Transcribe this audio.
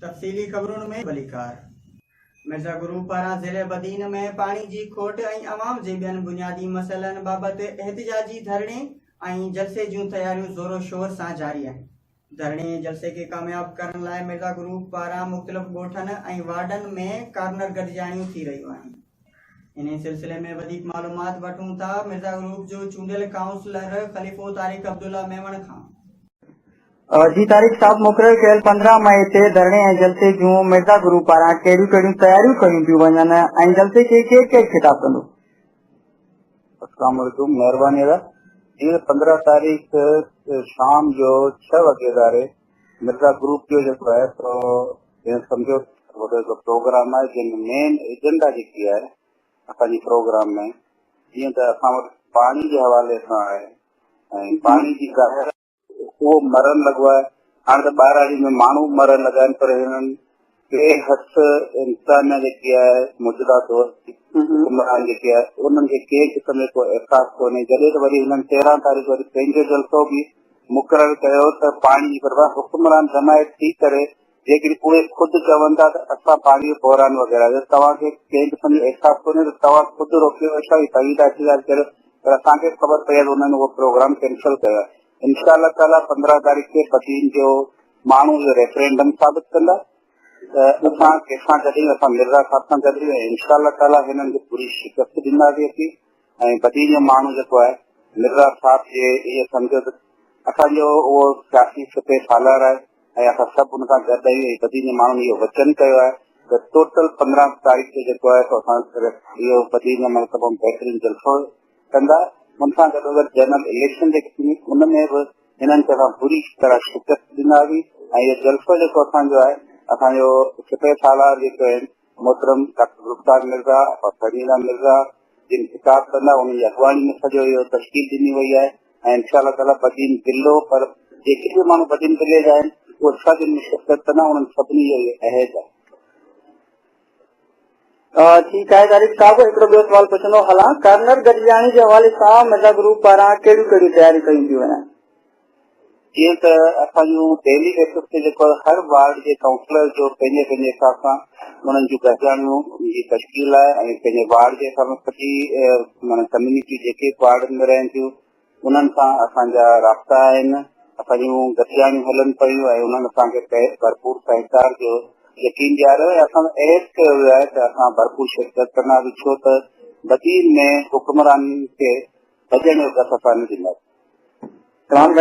تفصيلي خبرن ۾ ڀليڪار. مرزا گروپ پاران ضلعي بدين ۾ پاڻي جي کوٽ ۽ عوام جي ٻين بنيادي مسئلن بابت احتجاجي ڌرڻي ۽ جلسي جون تياريون زور و شور سان جاري آهن. ڌرڻي ۽ جلسي کي ڪامياب ڪرڻ لاء مرزا گروپ پاران مختلف ڳوٺن ۽ وارڊن ۾ ڪارنر گڏجاڻيون ٿي رهيون آهن. انهي سلسلي ۾ وڌيڪ معلومات وٺون ٿا مرزا گروپ جو چونڊيل ڪائونسلر خليفو طارق عبدالله ميمڻ کان. جي طارق صاحب مقرر ڪيل 15 مئي تي ڌرڻي ۽ جلسي جون مرزا گروپ پاران ڪهڙيون ڪهڙيون تياريون ڪيون پيون وڃن ۽ جلسي کي ڪير ڪير خطاب ڪندو؟ اسلام عليڪم مهرباني ادا جي 15 تاريخ شام جو 6 وڳي ڌاري مرزا گروپ جو جيڪو آهي سو جنهن سمجهو وڏو هڪ پروگرام آهي جنهن ۾ مين ايجنڊا جيڪي آهي اسان جي پروگرام ۾ جيئن ته اسان وٽ پاڻي جي حوالي سان آهي ۽ پاڻي جي ظاهر اهو مرڻ لڳو آهي. هاڻ ته ٻهراڙي ۾ ماڻهو به مرڻ لڳا آهن پر هنن بي حس انتظاميا جيڪي آهي موجوده دور جي حڪمران جيڪي آهي انهن کي ڪنهن قسم جو ڪو احساس ڪونهي. جڏهن ته وري هنن 13 تاريخ وري پنهنجو جلسو به مقرر ڪيو ته پاڻي جي پرواهه حڪمران جماعت ٿي ڪري جيڪڏهن اهي خود چون ٿا ته اسان پاڻي جو بحران وغيره جو توهان کي ڪنهن قسم جو احساس ڪونهي ته توهان خود روڪيو ويٺا آهيو توهين ٿا احتجاج ڪريو پر اسان کي خبر پئي آهي ته انهن اهو پروگرام ڪينسل ڪيو آهي انشاء الله تعاليٰ 15 تاريخ تي بدين جو ماڻهو اهو ريفرينڊم ثابت ڪندا ته اسان ڪنهن سان گڏ آهيون اسان مرزا صاحب سان گڏ آهيون ۽ انشاء الله تعاليٰ هنن کي پوري شڪست ڏينداسين اسين ۽ بدين جو ماڻهو جيڪو آهي مرزا صاحب جي اهو سمجهو ته اسان جو اهو سياسي سپهه سالار آهي ۽ اسان سڀ ان سان گڏ آهيون ۽ بدين جي ماڻهن اهو وچن ڪيو آهي ته ٽوٽل 15 تاريخ تي جيڪو آهي سو اسان اهو بدين ۾ مطلب تمام بهترين جلسو ڪندا ان سان گڏوگڏ جنرل اليڪشن جيڪي ٿيندي ان ۾ به هنن کي اسان بري طرح شڪست ڏينداسين ۽ اهو جلسو جيڪو اسان جو آهي اسان جو سپهه سالار جيڪو آهن محترم ڊاڪٽر ذوالفقار مرزا اور فهميده مرزا جن خطاب ڪندا انهن جي اڳواڻي ۾ سڄو اهو تشڪيل ڏني وئي آهي ۽ انشاء الله تعالي بدين ضلعو پر جيڪي به ماڻهو بدين ضلعي جا آهن اهي سڀ ان ۾ شرڪت ڪندا انهن سڀني جو اهو عهد آهي. ٺيڪ آهي طارق صاحب هڪڙو ٻيو سوال پڇندو هلان ڪارنر گڏجاڻي جي حوالي سان مرزا گروپ پاران ڪهڙيون ڪهڙيون تياريون ڪيون پيون وڃن؟ جيئن ته اسان جون ڊيلي بيسس تي جيڪو هر وارڊ جي ڪائونسلر جو پنهنجي پنهنجي حساب سان انهن جون گڏجاڻيون جي تشڪيل آهي ۽ پنهنجي وارڊ جي حساب سان سڄي معنيٰ ڪميونٽي جيڪي به وارڊن ۾ رهن ٿيون انهن سان اسان جا رابطا آهن اسان جون گڏجاڻيون هلن پيون ۽ انهن اسان کي ڀرپور سهڪار جو يقين ڏياريو ۽ اسان عهد ڪيو ويو آهي ته اسان ڀرپور شرڪت ڪنداسين ڇو ته بدين ۾ حڪمرانن کي ڀڄڻ جو گس اسان نه ڏينداسين. سلام.